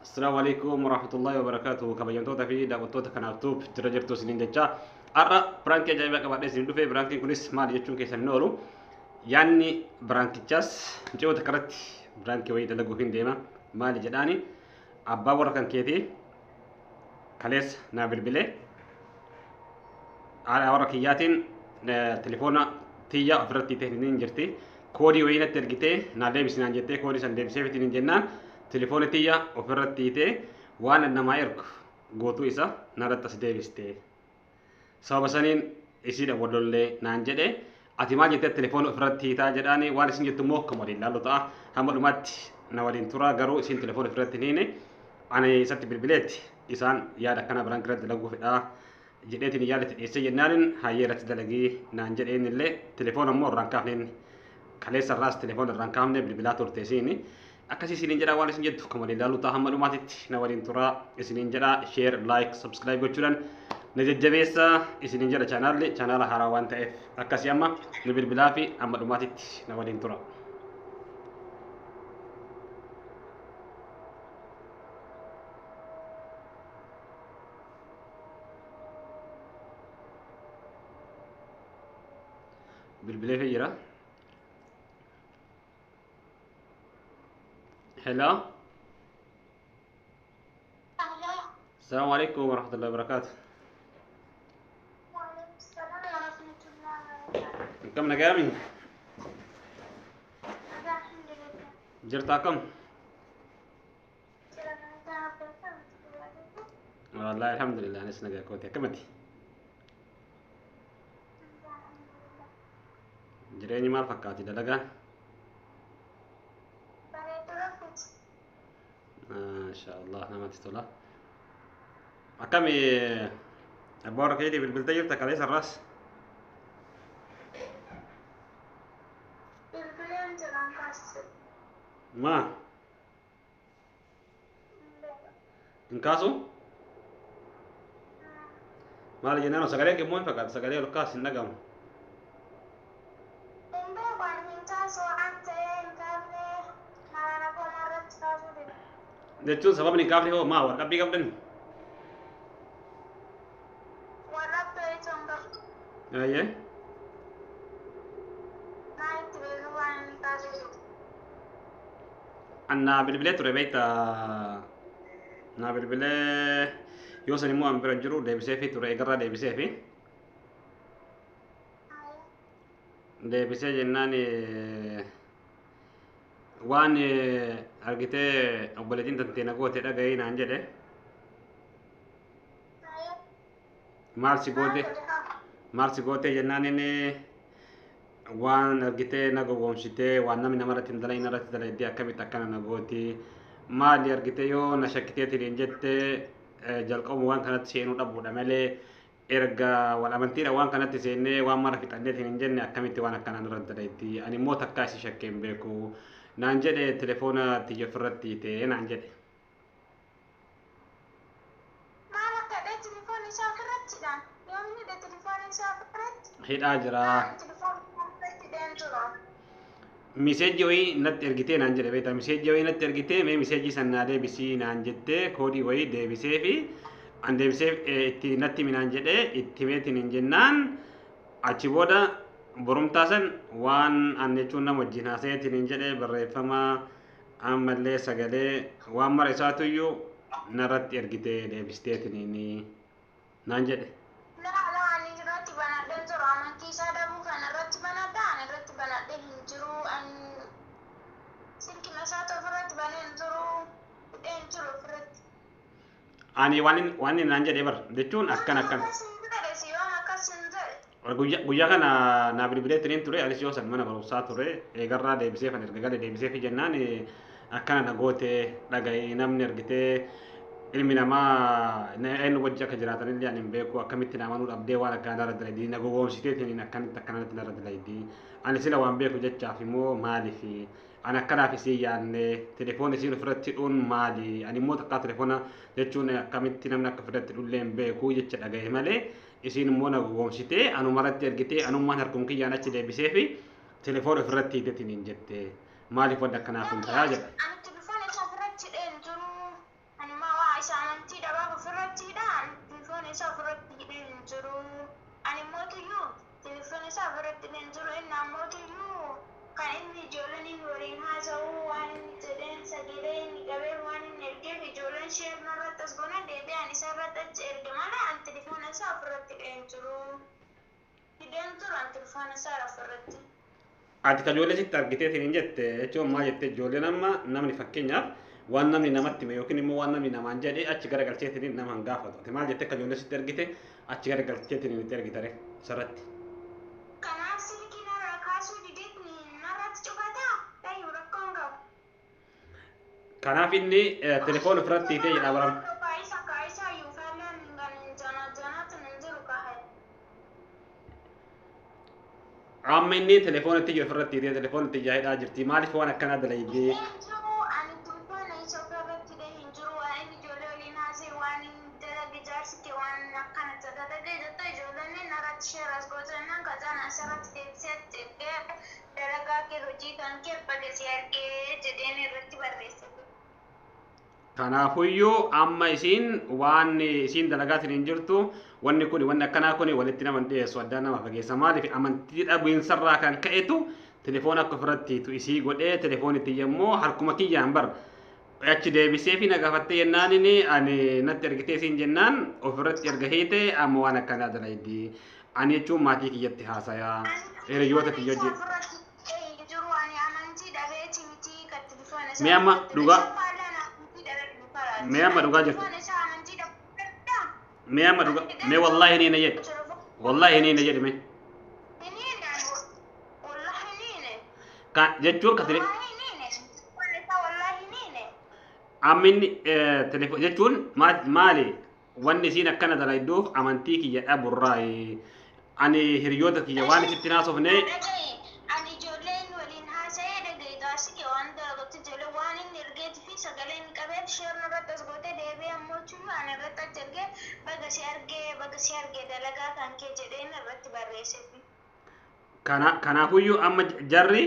Assalaamu alaikum warahmatullahi wabarakatuh. Kabajamtoota fi daawwattoota kanaaf tuub jira jirtu isiniin jecha. Har'a piraankii ajaa'ibaa qabadhee isin dhufe. Piraankiin kunis maali jechuun keessan hin oolu. Yaanni piraankichaas mucayyoo takka irratti piraankii wayii dalaguuf hin deema. Maali jedhaani abbaa warra kan keetii kaleessa naa bilbilee haadha warra kiyyaatiin telefoona tiyya ofirratti hiitee hin jirti. Koodii wayii natti ergitee naa deebisi naan jettee koodii san deebiseefitiin hin jennaan telefoona tiyya ofirratti hiitee waan namaa ergu gootuu isa narratti as deebiste. Sababa saniin isiidha wal lollee naan jedhe. Ati maal jettee telefoona ofirratti hiitaa jedhaani waan isin jettu immoo kan waliin laallu ta'a. Hamma dhumaatti na waliin tura garuu isin telefoona ofirratti hin hiine. Ani isatti bilbileetti isaan yaada akkana biraan irratti dalaguu fedhaa jedheetiin yaada itti dhiyeessee jennaanin hayyee irratti dalagii naan jedheen illee telefoona immoo irraan kaafneen kaleessa irraas telefoona irraan kaafne bilbilaa turte isiin akkasii isiniin jedhaa waan isin jettu kan waliin laallu ta'a hamma dhumaatitti na waliin turaa isiniin jedhaa share like subscribe gochuudhaan na jajjabeessa isiniin jedha chaanaalli chaanaala haaraa waan ta'eef akkasii amma nu bilbilaa fi hamma dhumaatitti na waliin tura. Bilbilee fi jira. Hello. Hello. Assalamu alaikum warahmatullahi wabarakatuh. Waalaikum salam warahmatullahi wabarakatuh. Akkam nagaami? Nagaa alhamdulillah. Jirta akkam? Jira nagaa wabarakatuh. Wallahi alhamdulillah anis nagaa kooti akkamati? Nagaa alhamdulillah. Jireenyi maal fakkaati dalagaan? Bareedu rabbiti. Maasha Allah namatti tola. Akkami abbaa warra keetii bilbiltee jirta kaleessa irraas? Bilbileen jiran kaasise. Maa? Hin kaasu? Maali jennaan sagaleen kee immoo hin fakkaatu sagalee ol kaas hin dhagamu. Hin beeku ani hin kaasu waan ta'ee hin kaafne maraara kooma irratti kaasuu dide. Jechuun sababni hin kaafne hoo maa wal dhabbii qabdan? Warra abdii hin qabu. Ayyee. Naa itti beeku waan hin kaasuu dide. Annaa bilbilee ture beektaa naa bilbilee yoo san immoo an bira hin jiru deebisee fi ture eegarraa deebisee fi deebisee jennaan waan argitee obboleettiin tantee na goote dhaga'ii naan jedhe maal si goote maal si goote jennaan inni waan argitee na gowwoomsitee waan namni namarratti hin dalagne irratti dalagdee akkamitti akkana na gooti maali argitee yoo na shakkiteetiin hin jette jalqabu waan kanatti seenuu dhabuudha malee erga wal amantiidha waan kanatti seennee waan mara fixanneetiin hin jenne akkamitti waan akkanaa irratti dalagdi ani immoo takkaa isi shakkee hin beeku naan jedhe telefoona tiyya ofirratti hiite naan jedhe. Maal akka hidhee telefoon isaa ofirratti hidhaan? Yoom hidhe telefoon isaa ofirratti? Hidhaa jira. Telefoon ofirratti hidheen jira. Miseejii wayii natti ergitee naan jedhe beektaa miseejii wayii natti ergitee mee miseejii san naa deebisii naan jettee koodii wayii deebisee fi an deebisee itti natti himi naan jedhee itti himeetiin hin jennaan achi booda borumtaa san waan an jechuun nama wajjin haasayeetiin hin jedhe barreeffama ammallee sagalee waan mara isaatuyyuu narratti ergitee deebisteetiin naan jedhe. Laa laa ani irratti banadheen jiru amantii isaa dhabuu kana irratti banadha ani irratti banadhee hin jiru ani silkima isaatu ofirratti banee hin jiru hidhee hin jiru ofirratti. Ani waan inni naan jedhe bar jechuun akkan akkan. Akkas hin jedhe si yoom akkas hin jedhe. Guyyaa kana naa bilbileetiin ture anis yoo san mana barumsaa ture eegarraa deebisee fan erga gale deebisee fi jennaan akkana na goote dhaga'i namni argitee ilmi namaa eenyu wajji akka jiraatan illee ani hin beeku akkamitti na amanuu dhabdee waan akkanaa narra dalagdii na gowwoomsiteetiin akkamitti akkanatti narra dalagdii ani sila waan beeku jechaaf immoo maalifi ani akkanaaf isii yaadne telefoon isiin ofirratti hidhuun maali ani immoo takkaa telefoona jechuun akkamitti namni akka ofirratti hidhullee hin beeku jecha dhagaye malee isiin immoo na gowwoomsitee anumarratti ergitee anummaan harkum kiyyaan achi deebisee fi telefoon ofirratti hiiteetiin hin jette maaliif wanti akkanaa kun tahaa jedha. Ani telefoon isaa ofirratti hidhee hin jiru. Isa amantii dhabaaf ofirratti hidha. Telefoon isaa ofirratti hidhee hin jiru. Ani mootiyyuu telefoon isaa ofirratti hidhee hin jiru. Inni ammootiyyuu kan inni ijoolleen inni waliin haasa'u waan inni jedheen sagalee inni qabee waan inni ergeef ijoolleen sheerna irratti as goona deebi'an isa irratti achi erge malee ani telefoon isaa ofirratti hidhee hin jiru. Hidhee hin jiru ani telefoon isaa ofirratti. Ati ka ijoollee sitti argiteetiin hin jette jechuun maal jette ijoolleen amma namni fakkeenyaaf waan namni namatti hime yookiin immoo waan namni namaan jedhe achi garagalcheetiin nama hin gaafatu. Ati maal jette akka ijoollee sitti argite achi garagalcheetiin itti argitare asirratti. Kanaaf silkii narraa kaasuu dideet narratti cufataa? Dhayyuu rakkoon qabu. Kanaaf inni telefoon ofirratti hiitee jedha baram. Amma inni telefoon itti ofirratti hiitee telefoon itti jaahidhaa jirti. Maaliif waan akkanaa dalaydee? Kanaafuyyuu amma isiin waan isiin dalagaatiin hin jirtu wanni kun wanni akkanaa kun walitti nama hin dhiyeessu addaan nama fageessa. Maaliif amantii dhabiinsarraa kan ka'etu telefoon akka ofirratti hiitu isii godhee telefoon itti yemmuu harkuma kiyyaan bar achi deebisee fi na gaafattee jennaan inni ani natti ergitee isiin jennaan ofirratti erga hiite amma waan akkanaa dalaydi. Ani jechuun maatii kiyyatti haasayaa hiriyoota kiyya hojii. Mee amma dhugaa mee amma dhugaa jirtu. Mee amma dhugaa mee wallaahi ni na jedhe wallaahi ni na jedhe mee. Kan jechuun ka tele amma inni telefoon jechuun maali wanni isiin akkana dalayduuf amantii kiyya dhaburraayi. Ani hiriyoota kiyya waan isitti naasofne Ani ijoolleen waliin haasa'ee dhagaye gaasike waan dalagatti ijoollee waan inni ergeetii fi sagalee inni qabeef sheerna irratti as gootee deebi'ee ammoo jiru ani irratti achi ergee baga si argee baga si argee dalagaa kan kee jedheen irratti barreesseef. Kanaafuyyuu amma jarri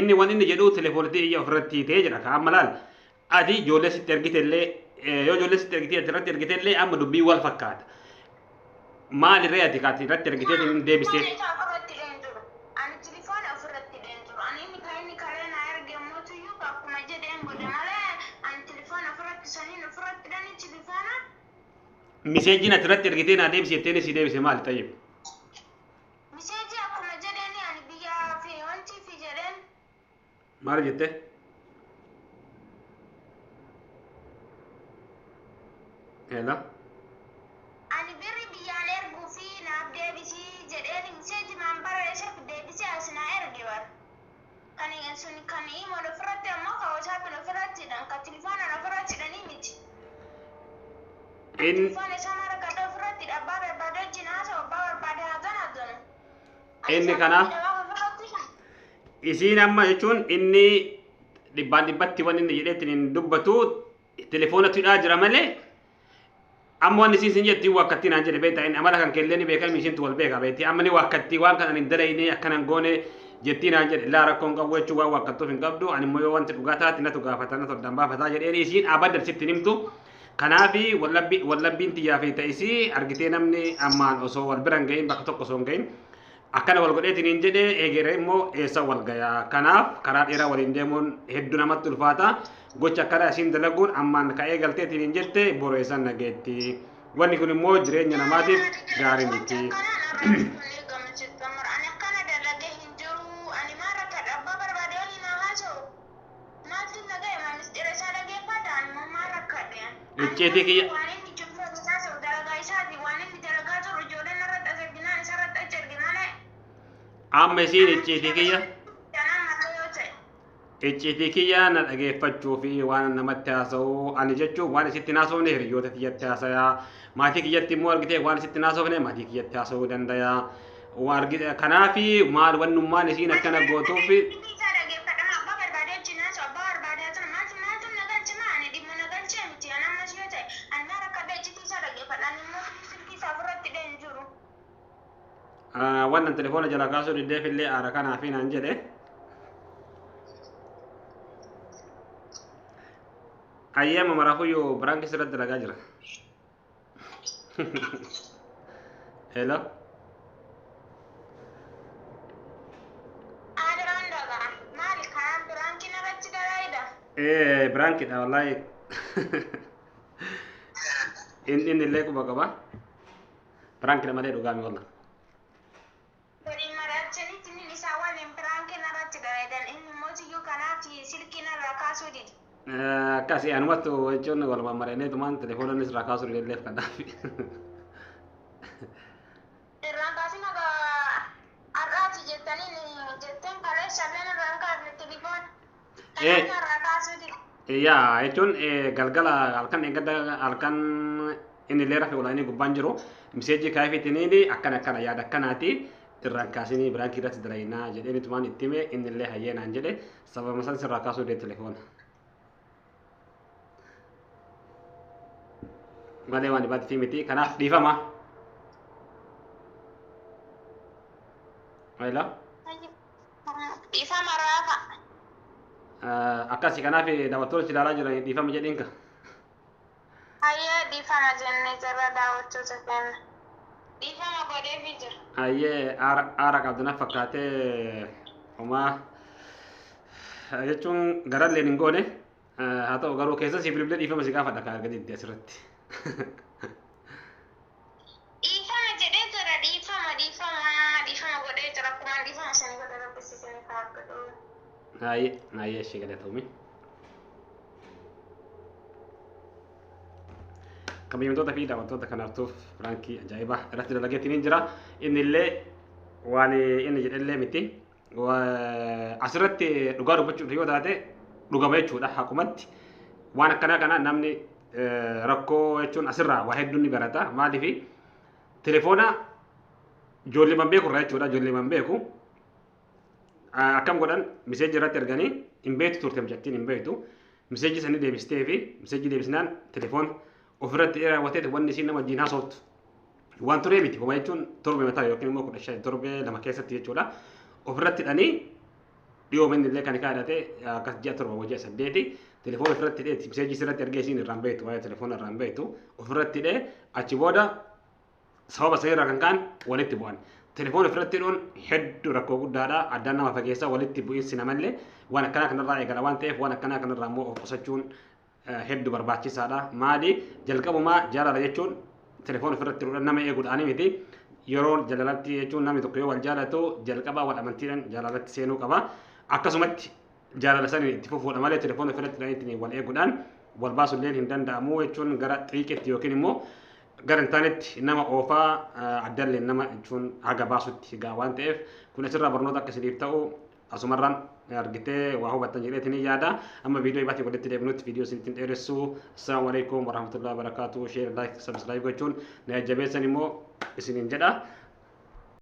inni waan inni jedhu telefoonitti iyya ofirratti hiitee jedha ka amma laal ati ijoollee sitti ergite illee yoo ijoollee sitti ergite irratti ergite illee amma dubbii wal fakkaata. Maalirree ati kaati irratti ergitee hin deebisee. Ofirratti hidheen jiru. Ani telefoona ofirratti hidheen jiru. Ani inni kan inni kalee na erge mootiyyuu akkuma jedheen godhe malee ani telefoona ofirratti saniin ofirratti hidhanii telefoona. Miseejiin ati irratti ergitee naa deebisi jetteen si deebise maali tayyib? Miseejii akkuma jedheen ani biyyaa fi wanti fi jedheen. Maal jette? Hello? Ani birri biyyaan erguu fi naaf deebisii jedheen miseejii maan barreesseef deebisee as naa erge bara. Kan sun kan imoon ofirratti ammoo kan WhatsAppin ofirratti hidhan kan telefoonaan ofirratti hidhanii miti. Inni Telefoon isaa mara kadha ofirratti hidha abbaa barbaade wajjin haasa'u abbaa barbaade haa haasa'u. Inni kanaaf isiin amma jechuun inni dhibbaan dhibbatti waan inni jedheetiin hin dubbatu telefoonatu hidhaa jira malee amma wanni isiin sin jetti wakkattii naan jedhe beektaa inni amala kan keellee ni beekame isiintu wal beeka beekti amma ni wakkattii waan kanan hin dalayne akkanan goone jettii naan jedhe laa rakkoon qabu jechuun waan wakkattuuf hin qabdu ani immoo yoo wanti dhugaa taate natu gaafata natu addaan baafataa jedheen isiin abadan sitti hin himtu. Kanaafi wallabbiin xiyyaa fi ta'isii argitee namni ammaan osoo wal bira hin gahin bakka tokko osoo hin gahin akkana wal godheetiin hin jedhe egeree immoo eessa wal gayaa. Kanaaf karaa dheeraa waliin deemuun hedduu namatti ulfaata. Gocha akkana isiin dalaguun ammaan ka'ee galteetiin hin jette boru eessan nageetti. Wanni kun immoo jireenya namaatiif gaarii miti. Ani akkana dalagee hin jiru. Ani maal rakkadha abbaa barbaade waliin haa haasa'u. Maaltu na ga'e maamistira isaa dhageeffadha ani immoo maal rakkadhe. Icciitii kiyya Waan inni ijoollee haasa'u dalagaa isaati waan inni dalagaa jiru ijoolleen irratti as erginaan isa irratti achi ergi malee. Amma isiin icciitii kiyya Kanaan malee yoo ta'e. Icciitii kiyya na dhageeffachuu fi waan namatti haasa'u ani jechuun waan isitti haasofne hiriyoota kiyyatti haasayaa maatii kiyyatti immoo argitee waan isitti haasofne maatii kiyyatti haasa'uu danda'a. Kanaafi maal wannummaan isiin akkana gootuuf Isaa dhageeffadha abbaa barbaade wajjin haasa'u abbaa barbaade haasa'u maaltu maaltu na galche maa ani dhimma na galchee miti ani ammas yoo ta'e ani maal rakkadha icciitii isaa dhageeffadha ani immoo silkii isaa ofirratti hidhee hin jiru. Wannan telefoona jala kaasuu diddeef illee aara kanaafi naan jedhe. Ayyaama maraafuyyuu biraan keessa irratti dalagaa jira. Hello. Adiraan dhagaa. Maali kanaan biraankiin irratti dalagaa? Biraankidha wallaahi. Inni illee quba qaba. Biraankidha malee dhugaami wallah. Waliin mari'achanitti inni isaa waliin biraankiin irratti dalagan inni immoo tiyyuu kanaaf silkiin irraa kaasuu dide. Akkasii anumattu jechuun walumaan mari'anneetumaan telefoonnis irraa kaasuu dilleef kanaaf. Irraan kaasin haga har'aati jettaniin jetteen kaleessa illee irraan kaafne telefoon. Kanaaf irraa kaasuu dide. Yaa jechuun galgala halkan eeggadda halkan inni illee rafe olaanii gubbaan jiru miseejii kaafiitiniini akkana akkana yaada akkanaati irraan kaasinii biraankii irratti dalaginaa jedheen itumaan itti hime inni illee hayyee naan jedhe sababa san sirraa kaasuu dee telefoona. Malee waan dhibaatti fi miti kanaaf dhiifama. Ayila. Dhiifama raafa. Akkasi kanaaf daawwattoota ilaalaa jiran dhiifama jedhiinka. Hayyee dhiifama jennee jirra daawwattoota keenya. Dhiifama godheefii jira. Ayyee aara qabdu na fakkaatee homaa jechuun garalleen hin goone haa ta'u garuu keessa siif bilbilee dhiifama si gaafadha kan argate asirratti. Dhiifama jedhee jira dhiifama dhiifama dhiifama godhee jira akkuma dhiifama isin godhe rabbisi isin haa godhu. Ayyee ayyee ishee galatoomii. Kabajamtoota fi daawwattoota kanaaftuuf piraankii ajaa'ibaa irratti dalageetiin hin jira. Inni illee waan inni jedhellee miti. Asirratti dhugaa dubbachuuf yoo taate dhugama jechuudha haqumatti. Waan akkanaa kana namni rakkoo jechuun asirraa waa hedduun ni barata. Maaliif telefoona ijoollee man beeku irraa jechuudha ijoollee man beeku. Akkam godhan miseejii irratti erganii hin beektu turte mucattiin hin beektu. Miseejii sanii deebistee fi miseejii deebisnaan telefoona ofirratti raawwatee wanni isiin nama wajjin haasoftu waan turee miti homa jechuun torbe mataa yookiin immoo 15 torbee 2 keessatti jechuudha ofirratti hidhanii dhiyoo inni illee kan kaadhate akkas ji'a 7 ji'a 8 telefoona ofirratti hidhee miseejii sirratti ergee isiin irraan beektu waa'ee telefoona irraan beektu ofirratti hidhee achi booda sababa sanirraa kan ka'an walitti bu'an. Telefoona ofirratti hidhuun hedduu rakkoo guddaadha addaan nama fageessa walitti bu'iinsi namallee waan akkanaa kanarraa eegala waan ta'eef waan akkanaa kanarraa immoo of qusachuun hedduu barbaachisaadha. Maali jalqabumaa jaalala jechuun telefoona ofirratti hidhuudhaan nama eeguudhaan miti. Yeroo jaalalatti jechuun namni tokko yoo wal jaalatu jalqabaa wal amantiidhaan jaalalatti seenuu qaba. Akkasumatti jaalala saniin itti fufuudha malee telefoona ofirratti hidhanii wal eeguudhaan wal baasuullee hin danda'amu jechuun gara xiiqetti yookiin immoo gara hin taanetti nama oofaa addallee nama jechuun haga baasutti gaa waan ta'eef kun asirraa barnoota akka isiniif ta'u asumarraan argitee waa hubattan jedheetiin yaada. Amma viidiyoo ibaatii walitti deebinutti viidiyoo isinitti dheeressu. Assalaamu alaikum warahmatullahi wabarakatuh. Share, like, subscribe gochuun na jajjabeessan immoo isiniin jedha.